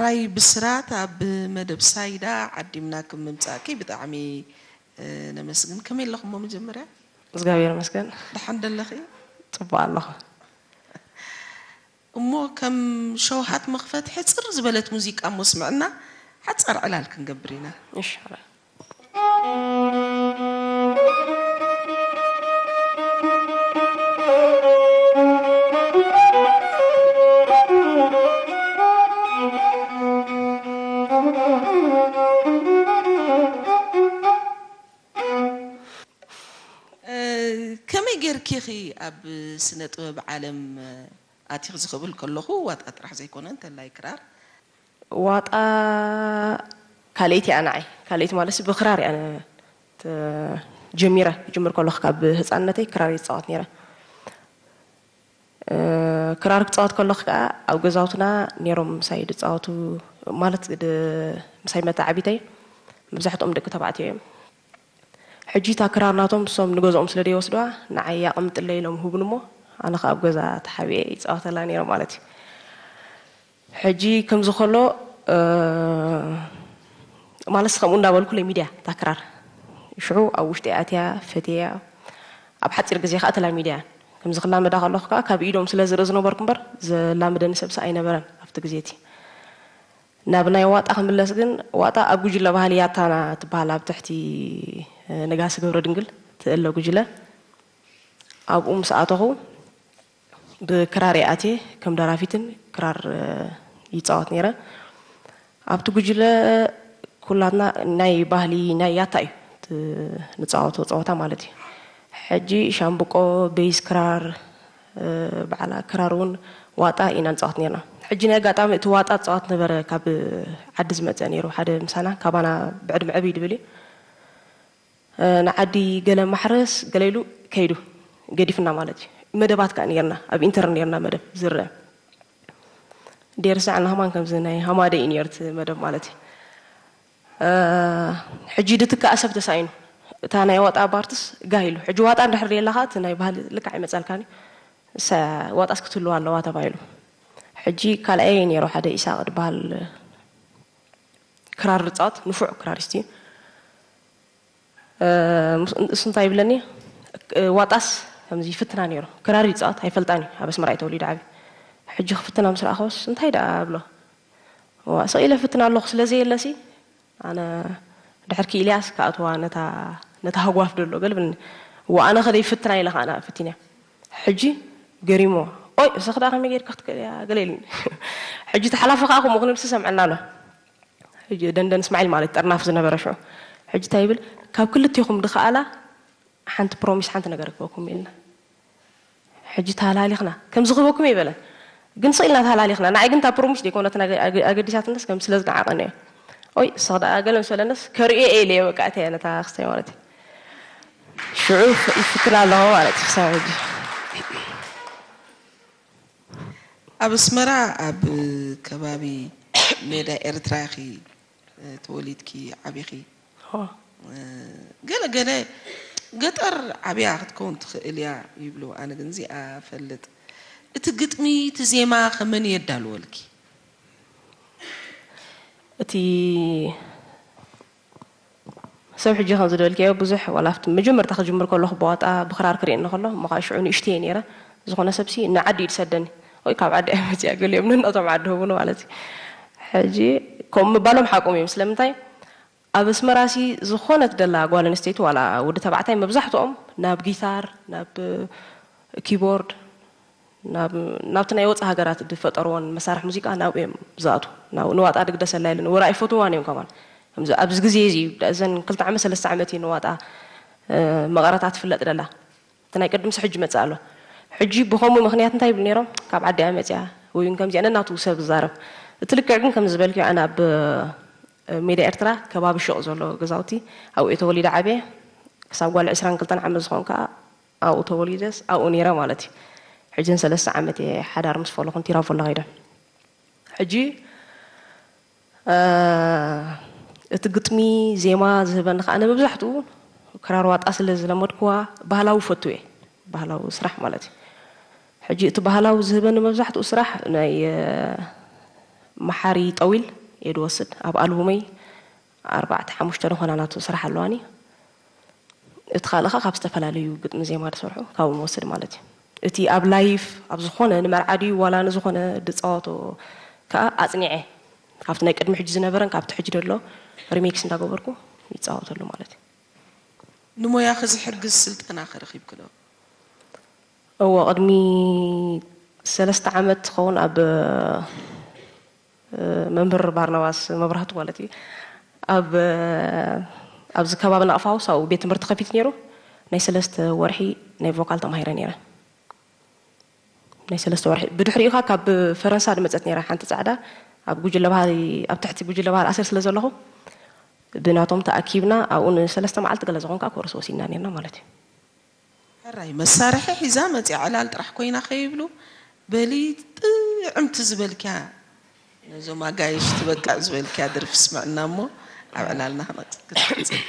ራይ ብስራት ኣብ መደብ ሳይዳ ዓዲምና ክም ምምጻእኪ ብጣዕሚ፣ እ፣ ነመስግን። ከመይ ኣለኹሞ መጀመርያ? እግዚኣብሔር ይመስገን። ደሓን ደለኺ? ጽቡቕ ኣለኹ። እሞ ከም ሸውሃት መኽፈት ሕጽር ዝበለት ሙዚቃ እሞ ስምዕና ሓጻር ዕላል ክንገብር ኢና። እሺ። ከመይ ጌርኪ ኢኺ ኣብ ስነ ጥበብ ዓለም ኣቲኺ? ዝኽብል ከለኹ ዋጣ ጥራሕ ዘይኮነ እንተላይ ክራር። ዋጣ ካልኣይቲ እያ ንዓይ። ካልኣይቲ ማለት ብክራር እያ ጀሚረ። ክጅምር ከለኹ ካብ ህፃንነተይ ክራር ይፃወት ነይረ። ክራር ክፃወት ከለኹ ከዓ ኣብ ገዛውትና ነይሮም ምሳይ ዝፃወቱ፣ ማለት ምሳይ መተዓቢተይ መብዛሕትኦም ደቂ ተባዕትዮ እዮም። ሕጂ እታ ክራር ናቶም እሶም ንገዝኦም ስለ ዘይወስድዋ ንዓይ ኣቐምጥለይ ኢሎም ህቡኒ እሞ ኣነ ከዓ ኣብ ገዛ ተሓቢኤ ይፃወተላ ነይረ ማለት እዩ። ሕጂ ከምዚ ከሎ ማለትስ ከምኡ እንዳበልኩ ለሚድያ እታ ክራር ሽዑ ኣብ ውሽጢ ኣትያ ፈትያ ኣብ ሓፂር ግዜ ከዓ ተላሚድያ። ከምዚ ክላመዳ ከለኩ ከዓ ካብ ኢዶም ስለ ዝርኢ ዝነበርኩ እምበር ዘላምደኒ ሰብሲ ኣይነበረን ኣብቲ ግዜ እቲ። ናብ ናይ ዋጣ ክምለስ ግን ዋጣ ኣብ ጉጅለ ባህሊ ያታና ትበሃል ኣብ ትሕቲ ነጋሲ ገብረ ድንግል ትእለ ጉጅለ ኣብኡ ምስ ኣተኹ ብክራር እየ ኣትየ ከም ደራፊትን ክራር ይፃወት ነይረ። ኣብቲ ጉጅለ ኩላትና ናይ ባህሊ ናይ ያታ እዩ ንፃወቶ ፀወታ ማለት እዩ። ሕጂ ሻምብቆ፣ ቤዝ ክራር፣ በዓላ ክራር እውን ዋጣ ኢና ንፃወት ነርና። ሕጂ ናይ ኣጋጣሚ እቲ ዋጣ ዝፃወት ነበረ ካብ ዓዲ ዝመፀ ነይሩ ሓደ ምሳና ካባና ብዕድመ ዕብይ ድብል እዩ። ንዓዲ ገለ ማሕረስ ገለ ኢሉ ከይዱ ገዲፍና ማለት እዩ። መደባት ከዓ ነርና ኣብ ኢንተርን ነርና መደብ ዝረአ ዴርሳ ዓና ከማን ከምዚ ናይ ሃማደ እዩ ነርት መደብ ማለት እዩ። ሕጂ ድትካእ ሰብ ተሳኢኑ እታ ናይ ዋጣ ባርትስ ጋሂሉ ሕጂ ዋጣ እንድሕር የላኻ እቲ ናይ ባህሊ ልክዕ ኣይመፀልካን እዩ። እሳ ዋጣስ ክትህልዋ ኣለዋ ተባሂሉ። ሕጂ ካልኣየ ነይሩ ሓደ ኢሳቅ ድበሃል ክራር ዝፃወት ንፉዕ ክራሪስት እዩ። እሱ እንታይ ይብለኒ ዋጣስ ከምዚ ይፍትና ነይሩ ክራር ይፃወት ኣይፈልጣን እዩ ኣብ ኣስመራ እዩ ተወሊዱ ዓብዩ። ሕጂ ክፍትና ምስ ረኣኸውስ እንታይ ደኣ እብሎ ስቕ ኢለ ፍትና ኣለኹ ስለ ዘየለሲ ኣነ ድሕር ክኢልያስ ክኣትዋ ነታ ነታ ሃጓፍ ደሎ ገለ ብልኒ። እዋ ኣነ ከደ ይፍትና ኢለ ከዓ ንኣ ፈቲንያ። ሕጂ ገሪሞ ኦይ እሰኽ ደኣ ከመይ ጌርካ ክትክእል እያ ገለ ኢልኒ። ሕጂ ተሓላፊ ከዓ ከምኡ ክንብል ሰምዐና ኣሎ። ሕጂ ደንደን እስማዒል ማለት ጠርናፍ ዝነበረ ሽዑ ሕጂ እንታይ ይብል ካብ ክልቴኹም ድኸኣላ ሓንቲ ፕሮሚስ ሓንቲ ነገር ክበኩም ኢልና ሕጂ ተሃላሊኽና ከምዚ ክበኩም ይበለን ግን ስቕ ኢልና ተሃላሊኽና ንዓይ ግን እታ ፕሮሚስ ደይኮነት ኣገዲሳትነስ ከም ስለ ዝነዓቐኒ እዮ ኦይ እሳ ደኣ ገለ ምስ በለነስ ከርእዮ እየ ኢለዮ በቃ እተ ነታ ክስታይ ማለት እዩ ሽዑ ይፍትና ኣለኹ ማለት እዩ ክሳብ ሕጂ ኣብ ኣስመራ ኣብ ከባቢ ሜዳ ኤርትራ ኢኺ ተወሊድኪ ዓቢኺ። ገለ ገለ ገጠር ዓብያ ክትከውን ትኽእል እያ ይብሉ። ኣነ ግን እዚኣ ፈልጥ። እቲ ግጥሚ እቲ ዜማ ከመን የዳልወልኪ? እቲ ሰብ ሕጂ ከም ዝደልክዮ ብዙሕ ዋላ ኣብቲ መጀመርታ ክጅምር ከለኹ ብዋጣ ብክራር ክርእየኒ ከሎ እሞ ከዓ ሽዑ ንእሽተየ ነይረ ዝኾነ ሰብሲ ንዓዲ እዩ ዝሰደኒ ወይ ካብ ዓዲ ኣይ መፅያ ገሊኦም ነናቶም ዓዲ ህቡኒ ማለት እዩ ሕጂ ከምኡ ምባሎም ሓቆም እዮም ስለምንታይ ኣብ ኣስመራሲ ዝኾነት ደላ ጓል ኣንስተይቲ ዋላ ወዲ ተባዕታይ መብዛሕትኦም ናብ ጊታር ናብ ኪቦርድ ናብቲ ናይ ወፃ ሃገራት ዝፈጠርዎን መሳርሒ ሙዚቃ ናብኡ እዮም ዝኣቱ ንዋጣ ድግደሰላ የለን ወላ ኣይፈትዋን እዮም ከማን ኣብዚ ግዜ እዚ እዘን ክልተ ዓመት ሰለስተ ዓመት እዩ ንዋጣ መቐረታ ትፍለጥ ደላ እቲ ናይ ቅድምሲ ሕጂ መፅእ ኣሎ ሕጂ ብኸምኡ ምክንያት እንታይ ይብል ነይሮም ካብ ዓዲ እያ መፅያ ወይ እውን ከምዚኣ ነናቱ ሰብ ዝዛረብ እቲ ልክዕ ግን ከም ዝበልክዮ ኣነ ኣብ ሜዳ ኤርትራ ከባቢ ሹቕ ዘሎ ገዛውቲ ኣብኡ ተወሊደ ዓብየ ክሳብ ጓል ዕስራን ክልተን ዓመት ዝኾን ከዓ ኣብኡ ተወሊደስ ኣብኡ ነይረ ማለት እዩ። ሕጂ ንሰለስተ ዓመት እየ ሓዳር ምስ ፈለኹ ንቲራቮላ ከይደ። ሕጂ እቲ ግጥሚ ዜማ ዝህበኒ ከዓ ንመብዛሕትኡ ክራር ዋጣ ስለ ዝለመድኩዋ ባህላዊ ፈቱ እየ። ባህላዊ ስራሕ ማለት እዩ። ሕጂ እቲ ባህላዊ ዝህበኒ መብዛሕትኡ ስራሕ ናይ መሓሪ ጠዊል እየ ዝወስድ። ኣብ ኣልቡመይ ኣርባዕተ ሓሙሽተ ዝኾና ናቱ ስራሕ ኣለዋኒ። እቲ ካልእ ኸኣ ካብ ዝተፈላለዩ ግጥሚ ዜማ ዝሰርሑ ካብኡ ንወስድ ማለት እዩ። እቲ ኣብ ላይፍ ኣብ ዝኾነ ንመርዓ ድዩ ዋላ ንዝኾነ ዝጻወቶ ከኣ ኣጽኒዐ ካብቲ ናይ ቅድሚ ሕጂ ዝነበረን ካብቲ ሕጂ ዘሎ ሪሜክስ እንዳገበርኩ ይጻወተሉ ማለት እዩ። ንሞያኺ ዝሕግዝ ስልጠናኸ ረኺብኪ ዶ? እወ፣ ቅድሚ ሰለስተ ዓመት ዝኸውን ኣብ መምህር ባርናባስ መብራህቱ ማለት እዩ ኣብ ኣብዚ ከባቢ ናቕፋ ሃውስ ኣብኡ ቤት ትምህርቲ ከፊቱ ነይሩ። ናይ ሰለስተ ወርሒ ናይ ቮካል ተማሂረ ነይረ። ናይ ሰለስተ ወርሒ። ብድሕሪኡ ኸኣ ካብ ፈረንሳ ዝመጸት ነይራ ሓንቲ ጻዕዳ ኣብ ጉጅለ ባህሊ፣ ኣብ ትሕቲ ጉጅለ ባህሊ ኣሰር ስለ ዘለኹ ብናቶም ተኣኪብና ኣብኡ ንሰለስተ መዓልቲ ገለ ዝኾን ከኣ ኮርስ ወሲድና ነይርና ማለት እዩ። ሕራይ መሳርሒ ሒዛ መጺኣ ዕላል ጥራሕ ኮይና ከይብሉ በሊ ጥዕምቲ ዝበልክያ ነዞም ኣጋይሽ ትበቅዕ ዝበልክያ ደርፊ ስምዕና እሞ ኣብ ዕላልና ክነጽ ክትቅጽል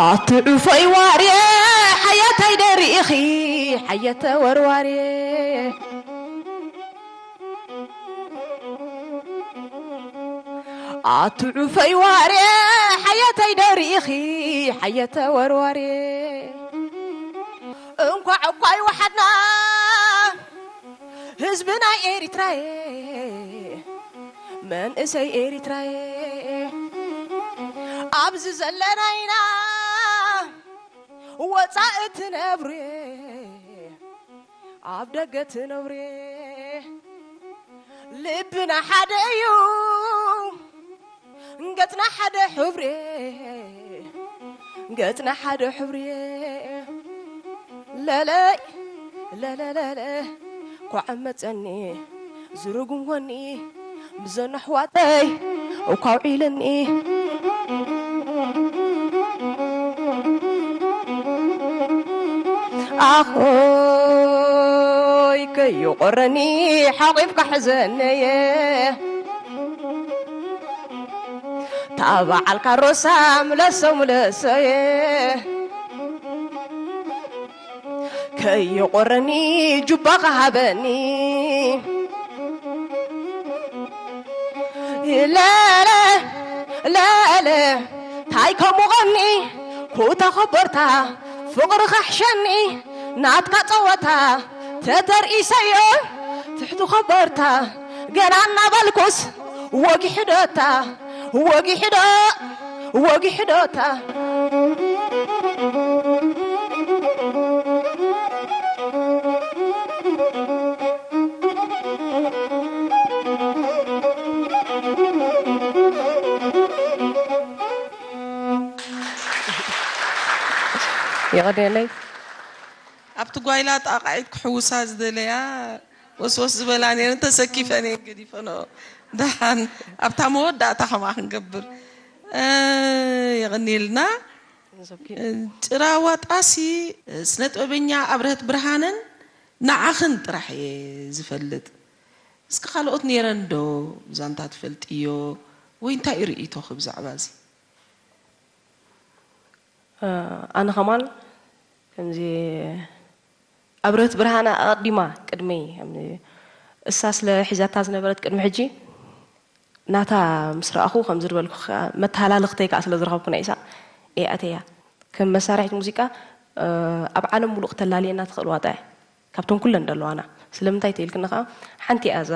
ኣትዑፈይ ዋርየ ሓየታይ ደሪኢኺ ሓየተ ወርዋርየ ኣትዑፈይ ዋርየ ሓየተይ ደሪኢኺ ሓየተ ወርዋርየ እንኳዕ እኳ ይወሓድና ህዝቢ ናይ ኤሪትራየ መንእሰይ ኤሪትራየ ኣብዚ ዘለና ኢና ወፃኢ ትነብሩየ ኣብ ደገ ትነብሩየ ልብና ሓደ እዩ ገጽና ሓደ ሕብሪ ገጽና ሓደ ሕብሪ ለለይ ለለለለ ኳዕ መጸኒ ዝርጉም ጎኒ ምዘን ኣሕዋተይ እኳ ውዒለኒ ኣኾይ ከይቆረኒ ሓቂፍካ ሕዘነየ ታበዓልካ ሮሳ ምለሶ ምለሶየ ከይቆረኒ ጁባኻ ሃበኒ ለለ ለለ ታይ ከምቐኒ ኩታ ኸበርታ ፍቕሪ ኸሕሸኒ ናትካ ጸወታ ተተርኢሰዮ ትሕቲ ኸበርታ ገና እናበልኩስ ወጊሕዶታ ወጊሕዶ ወጊሕዶታ የቐደለይ ኣብቲ ጓይላ ጣቓዒት ክሕውሳ ዝደለያ ወስወስ ዝበላ ነይረን ተሰኪፈን እየን ገዲፈንኦ ደሓን ኣብታ መወዳእታ ከምኣ ክንገብር የቐንየልና ጭራ ዋጣሲ ስነ ጥበበኛ ኣብረህት ብርሃነን ንዓኽን ጥራሕ እየ ዝፈልጥ እስኪ ካልኦት ነይረን ዶ ብዛንታ ትፈልጥዮ ወይ እንታይ ርእይቶኺ ብዛዕባ እዚ ኣነ ኸማን ከምዚ ኣብረት ብርሃና ኣቐዲማ ቅድመይ እሳ ስለ ሒዛታ ዝነበረት ቅድሚ ሕጂ ናታ ምስ ረኣኹ ከምዚ ዝበልኩ መተሃላልኽተይ ከዓ ስለ ዝረኸብኩ ናይ ኢሳቅ እየ ኣተያ ከም መሳርሒት ሙዚቃ ኣብ ዓለም ሙሉእ ክተላልየና ትኽእል ዋጣ እያ ካብቶም ኩለን ዘለዋና ስለምንታይ ተይልክኒ ከዓ ሓንቲ እያ እዛ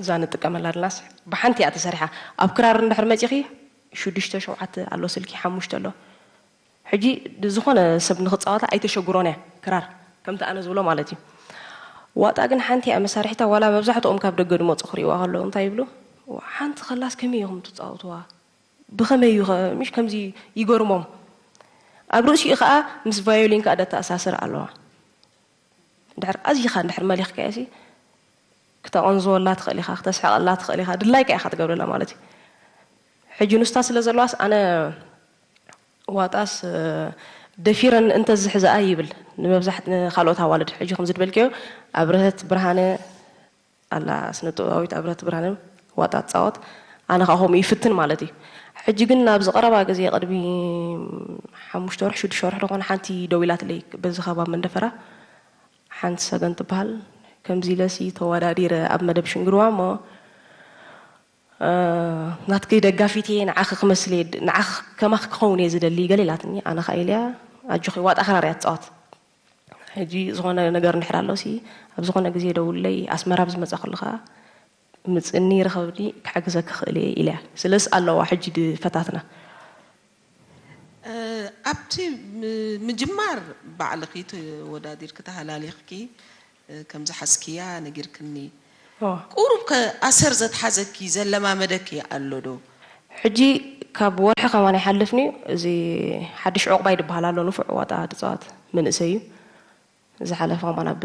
እዛ ንጥቀመላ ኣለናስ ብሓንቲ እያ ተሰሪሓ ኣብ ክራር እንድሕር መፂኺ ሽዱሽተ ሸውዓተ ኣሎ ስልኪ ሓሙሽተ ኣሎ ሕጂ ዝኾነ ሰብ ንክፃወታ ኣይተሸግሮን እያ ክራር ከምቲ ኣነ ዝብሎ ማለት እዩ ዋጣ ግን ሓንቲ እያ መሳርሒታ ዋላ መብዛሕትኦም ካብ ደገ ድመፁ ክሪእዋ ከለዉ እንታይ ይብሉ ሓንቲ ከላስ ከመይ ኢኹም ትፃወትዋ ብኸመይ እዩ ምሽ ከምዚ ይገርሞም ኣብ ርእሲኡ ከዓ ምስ ቫዮሊን ከዓ ደተኣሳስር ኣለዋ ድሕር ኣዚኻ እንድሕር መሊኽካዮ ሲ ክተቐንዝወላ ትኽእል ኢኻ ክተስሕቐላ ትኽእል ኢኻ ድላይካ ኢኻ ትገብረላ ማለት እዩ ሕጂ ንስታ ስለ ዘለዋስ ኣነ ዋጣስ ደፊረን እንተዝሕዝኣ ይብል ንመብዛሕት ንካልኦት ኣዋልድ ሕጂ ከምዚ ዝበልክዮ ኣብርሀት ብርሃነ ኣላ ስነጥበባዊት ኣብርሀት ብርሃነ ዋጣ ትፃወት ኣነ ከዓ ከምኡ ይፍትን ማለት እዩ። ሕጂ ግን ኣብዚ ቀረባ ግዜ ቅድሚ ሓሙሽተ ወርሒ ሽዱሽተ ወርሒ ዝኾነ ሓንቲ ደዊላትለይ በዚ ከባቢ መንደፈራ ሓንቲ ሰገን ትበሃል ከምዚ ኢለሲ ተወዳዲረ ኣብ መደብ ሽንግርዋ እሞ ናትኪ ደጋፊት እየ ንዓኺ ክመስል እየ ንዓኺ ከማኺ ክኸውን እየ ዝደሊ ገለ ኢላትኒ ኣነ ከዓ ኢለያ ኣጆኺ ዋጣ ክራር እያ ትፃወት ሕጂ ዝኾነ ነገር እንድሕር ኣሎ ሲ ኣብ ዝኾነ ግዜ ደውለይ ኣስመራ ብዝመፃ ከሉ ከዓ ምፅኒ ርኸብኒ ክሕግዘኪ ክእል እየ ኢለያ ስለስ ኣለዋ ሕጂ ድፈታትና ኣብቲ ምጅማር ባዕልኺ ተወዳዲርኪ ተሃላሊኽኪ ከም ዝሓዝክያ ነጊርክኒ። ቁሩብ ከ ኣሰር ዘትሓዘኪ ዘለማመደኪ ኣሎ ዶ? ሕጂ ካብ ወርሒ ከማን ኣይሓልፍን እዩ። እዚ ሓድሽ ዑቕባይ ድበሃል ኣሎ ንፉዕ ዋጣ ድፃወት መንእሰይ እዩ። ዝሓለፈ ከማን ኣብ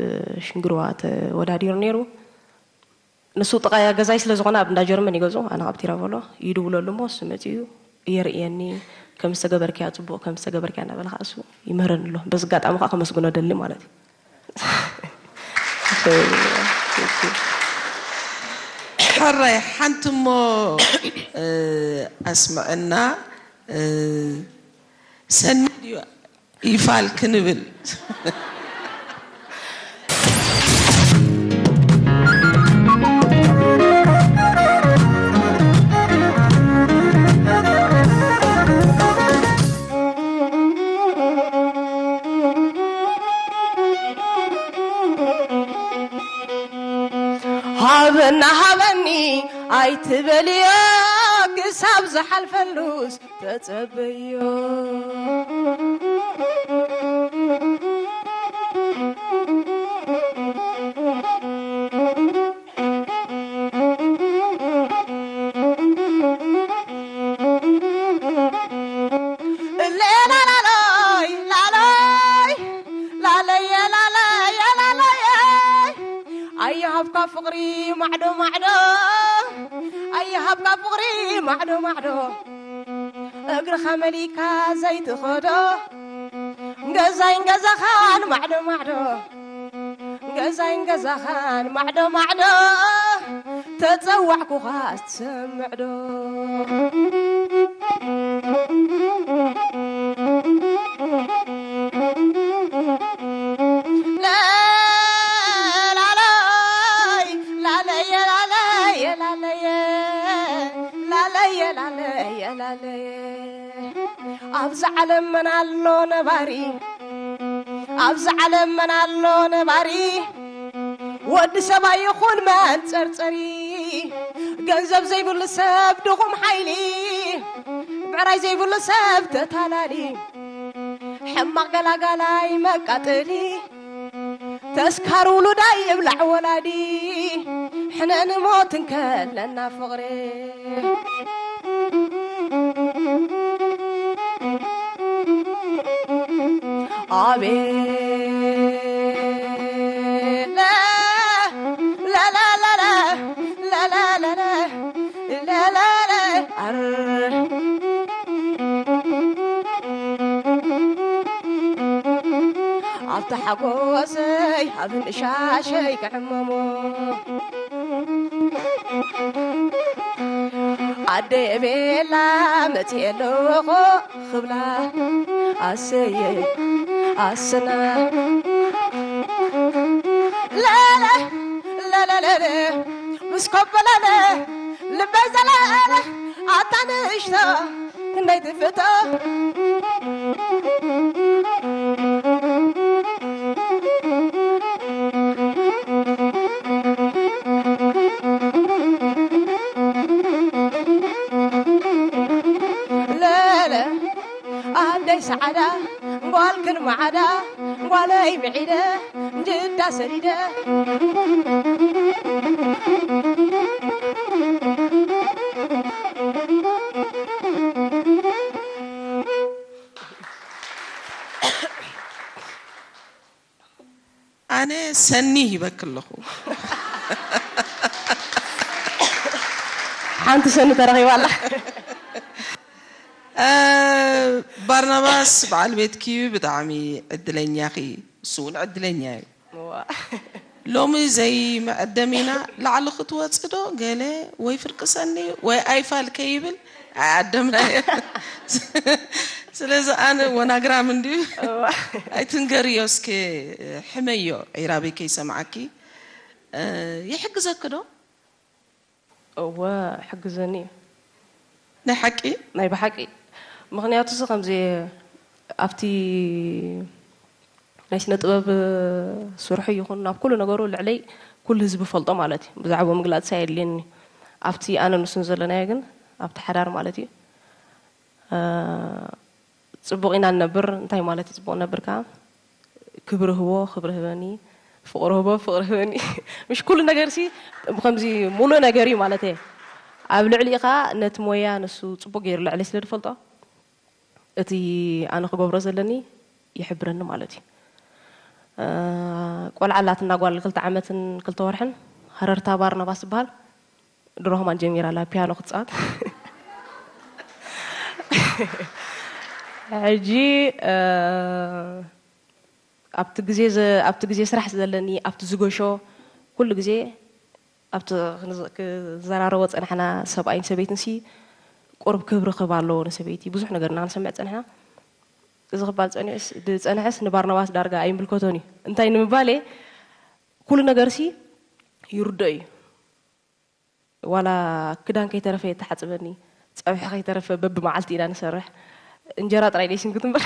ሽንግርዋ ተወዳዲሩ ነይሩ። ንሱ ጥቓያ ገዛይ ስለ ዝኾነ ኣብ እንዳ ጀርመን ይገዝኦ ኣነ ካብ ቲራቮሎ ይድውለሉ እሞ እሱ መፂኡ የርእየኒ ከም ዝተገበርክያ ፅቡቕ ከም ዝተገበርክያ እናበለ ከዓ እሱ ይምህረኒ ኣሎ በዚ ኣጋጣሚ ከዓ ከመስግኖ ደሊ ማለት እዩ ሕራይ ሓንቲ እሞ ኣስምዐና ሰኒ ድዩ ይፋል ክንብል ሃበና ሃበኒ ኣይትበልዮ ክሳብ ዝሓልፈሉስ ተጸበዮ ኣይሃብካ ፍቕሪ ማዕዶ ማዕዶ ኣይሃብካ ፍቕሪ ማዕዶ ማዕዶ እግርኻ መሊካ ዘይትኸዶ ገዛይን ገዛኻን ማዕዶ ማዕዶ ገዛይን ገዛኻን ማዕዶ ማዕዶ ተጸዋዕኩኻ ትሰምዕ ዶ ላለይ ላለየ ላለየ ላለየ ላለየ ላለየ ላለየ ኣብዚ ዓለም መን ኣሎ ነባሪ ኣብዚ ዓለም መን ኣሎ ነባሪ ወዲ ሰብ ኣይኹን መንጸርጸሪ ገንዘብ ዘይብሉ ሰብ ድኹም ሓይሊ ብዕራይ ዘይብሉ ሰብ ተታላሊ ሕማቕ ገላጋላይ መቃጠሊ ተስካር ውሉዳይ እብላዕ ወላዲ ሕነ ንሞት እንከለና ፍቕሪ ኣቤት ለለለለ ለለለለ ለለለ ኣር ኣብቲ ሓጎሰይ ኣብ ንሻሸይ ክዕመሞ ኣደ ቤላ መፅኤ ኣለኹ ክብላ ኣሰየ ኣሰና ለለ ለለለለ ምስ ኮበለለ ልበይ ዘለለ ኣታ ንእሽቶ ክንደይ ትፍቶ ለለ ኣደይ ሰዓዳ ጓልክን ማዓዳ ጓለይ ምዒደ ጅዳ ሰዲደ ኣነ ሰኒ ሂበኪ ኣለኹ። ሓንቲ ሰኒ ተረኺባ ኣላ። እ፣ ባርናባስ በዓል ቤትኪ ብጣዕሚ ዕድለኛ ኺ፣ እሱ እውን ዕድለኛ እዩ። እዋ። ሎሚ ዘይመዐደም ኢና፣ ላዕሊ ክትወፂ ዶ ገለ ወይ ፍርቂ ሰኒ ወይ ኣይፋል ከይብል ኣይዓደምናዮ። ስለዚ ኣነ ወናግራም እንድዩ። እዋ። ኣይትንገርዮ እስከ፣ ሕመዮ ዒራበይ ከይሰምዓኪ። እ፣ ይሕግዘኪ ዶ? እወ፣ ሕግዘኒ እዩ። ናይ ሓቂ? ናይ ብሓቂ። ምኽንያቱ እዚ ከምዚ ኣብቲ ናይ ስነ ጥበብ ስርሑ ይኹን ናብ ኩሉ ነገሩ ልዕለይ ኩሉ ህዝቢ ፈልጦ ማለት እዩ። ብዛዕባኡ ምግላጽ ኣየድልየኒ። ኣብቲ ኣነ ንሱን ዘለናዮ ግን ኣብቲ ሓዳር ማለት እዩ። እ፣ ጽቡቕ ኢና ንነብር። እንታይ ማለት እዩ ጽቡቕ ነብር ከኣ? ክብሪ ህቦ፣ ክብሪ ህበኒ፣ ፍቕሪ ህቦ፣ ፍቕሪ ህበኒ። ምሽ ኩሉ ነገር ሲ ከምዚ ሙሉእ ነገር እዩ ማለት እየ። ኣብ ልዕሊኡ ከኣ ነቲ ሞያ ንሱ ጽቡቕ ገይሩ ልዕለይ ስለ ዝፈልጦ፣ እቲ ኣነ ክገብሮ ዘለኒ ይሕብረኒ ማለት እዩ። እ፣ ቆልዓ ኣላትና ጓል ክልተ ዓመትን ክልተ ወርሕን፣ ሃረርታ ባርናባስ ትበሃል። ድሮ ከማን ጀሚራ ኣላ ፒያኖ ክትጻወት። ሕጂ፣ እ፣ ኣብቲ ግዜ ዘ-፣ ኣብቲ ግዜ ስራሕ ዘለኒ፣ ኣብቲ ዝገሾ፣ ኩሉ ግዜ ኣብቲ ክንዘ-፣ ክዘራረቦ ጸናሕና፣ ሰብኣይን ሰበይትን ሲ ቁሩብ ክብሪ ክህብ ኣለዎ ንሰበይቲ። ብዙሕ ነገር ኢና ክንሰምዕ ጸኒሕና። እዚ ክባል ጸኒሑስ፣ ዝጸንሐስ ንባርናባስ ዳርጋ ኣይምልከቶን እዩ። እንታይ ንምባል እየ፣ ኩሉ ነገርሲ ይርድኦ እዩ። ዋላ ክዳን ከይተረፈ የተሓጽበኒ፣ ጸብሒ ከይተረፈ በብመዓልቲ ኢና ንሰርሕ። እንጀራ ጥራይ ደይ ስንክት እምበር።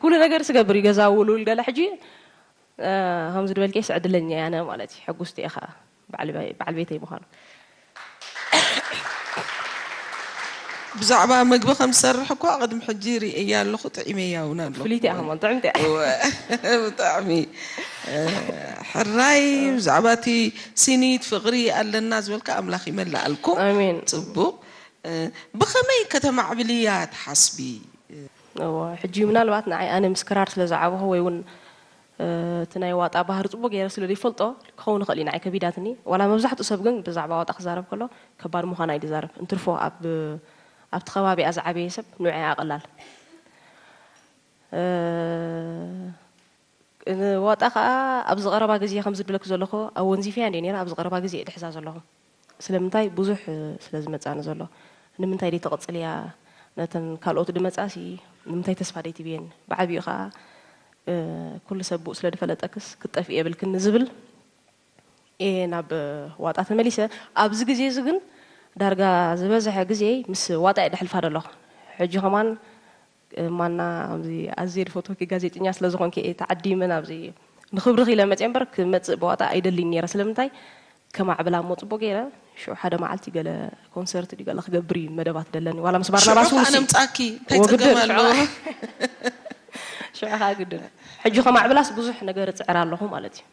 ኩሉ ነገር ስገብር እዩ፣ ገዛ ውልውል ገለ። ሕጂ፣ እ፣ ከምዚ ዝበልክስ ዕድለኛ እየ ኣነ ማለት እዩ። ሕጉስቲ እየ ኸኣ በዓል በ-፣ በዓል ቤተይ ምዃኑ። ብዛዕባ ምግቢ ከም ዝሰርሕ እኳ ቅድሚ ሕጂ ርእየያ ኣለኹ፣ ጥዒመያ እውን ኣለኹ። ፍልይቲ እያ ከማን፣ ጥዕምቲ እያ። እወ፣ ብጣዕሚ፣ እ፣ ሕራይ። ብዛዕባ እቲ ሲኒት ፍቕሪ ኣለና ዝበልካ ኣምላኽ ይመልኣልኩም። ኣሜን። ጽቡቕ። እ፣ ብኸመይ ከተማዕብልያ ትሓስቢ? እወ፣ ሕጂ ምናልባት ንዓይ ኣነ ምስ ክራር ስለ ዝዓበኹ ወይ እውን፣ እ፣ እቲ ናይ ዋጣ ባህሪ ጽቡቕ ገይረ ስለ ዘይፈልጦ ክኸውን ይኽእል እዩ ንዓይ ከቢዳትኒ። ዋላ መብዛሕትኡ ሰብ ግን ብዛዕባ ዋጣ ክዛረብ ከሎ ከባድ ምዃና እዩ ዝዛረብ። እንትርፎ ኣብ፣ ኣብቲ ከባቢኣ ዝዓበየ ሰብ ንዕኣ ቀላል። እ፣ ዋጣ ከኣ ኣብዚ ቀረባ ግዜ ከም ዝብለኪ ዘለኹ፣ ኣወንዚፈያ እንድየ ነይረ፣ ኣብዚ ቀረባ ግዜ እየ ድሕዛ ዘለኹ። ስለምንታይ? ብዙሕ ስለ ዝመጻኒ ዘሎ። ንምንታይ ደይ ትቕጽልያ? ነተን ካልኦት ድመጻሲ ንምንታይ ተስፋ ደይ ትብየን? ብዓቢኡ ከኣ፣ እ፣ ኩሉ ሰብ ብኡ ስለ ድፈለጠክስ ክትጠፍኢ የብልክን ዝብል እየ ናብ ዋጣ ተመሊሰ። ኣብዚ ግዜ እዚ ግን ዳርጋ ዝበዝሐ ግዜ ምስ ዋጣ እየ ደሕልፋ ዘለኹ። ሕጂ ከማን ማና፣ ከምዚ ኣዝየ ዝፈትወኪ ጋዜጠኛ ስለ ዝኾንኪ እየ ተዓዲመ ናብዚ። ንኽብርኺ ኢለ መፅየ እምበር ክመፅእ ብዋጣ ኣይደልይን ነይረ። ስለምንታይ? ከማዕብላ እሞ ፅቡቅ ገይረ። ሽዑ ሓደ መዓልቲ ገለ ኮንሰርት ድዩ ገለ ክገብር እዩ መደባት ደለኒ። ዋላ ምስ ባርናባስ ሽዑ እውን ከዓ ሲ-፣ ነምፃኪ፣ እንታይ ወግድን፣ ፀገም ኣለዋ? ሽዑ፣ ሽዑ ከዓ ግድን። ሕጂ ከማዕብላስ ብዙሕ ነገር እፅዕር ኣለኹ ማለት እዩ።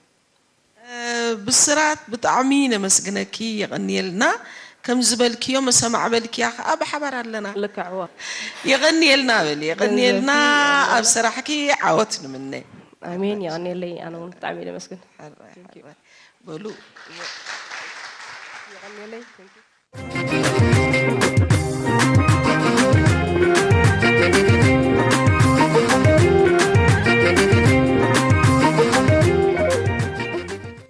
እ፣ ብስራት ብጣዕሚ ነመስግነኪ፣ የቐንየልና። ከም ዝበልክዮ መሰማዕበልክያ ከዓ ብሓባር ኣለና። ልክዕ፣ እዋ። የቐንየልና በሊ፣ የቐንየልና። ገንዘብኪ፣ ኣብ ስራሕኪ ዓወት ንምነ። ኣሜን፣ የቐንየለይ። ኣነ እውን ብጣዕሚ እየ ነመስግን። ሕራይ፣ Thank you። ሕራይ። በሉ። የቐንየለይ። Thank you።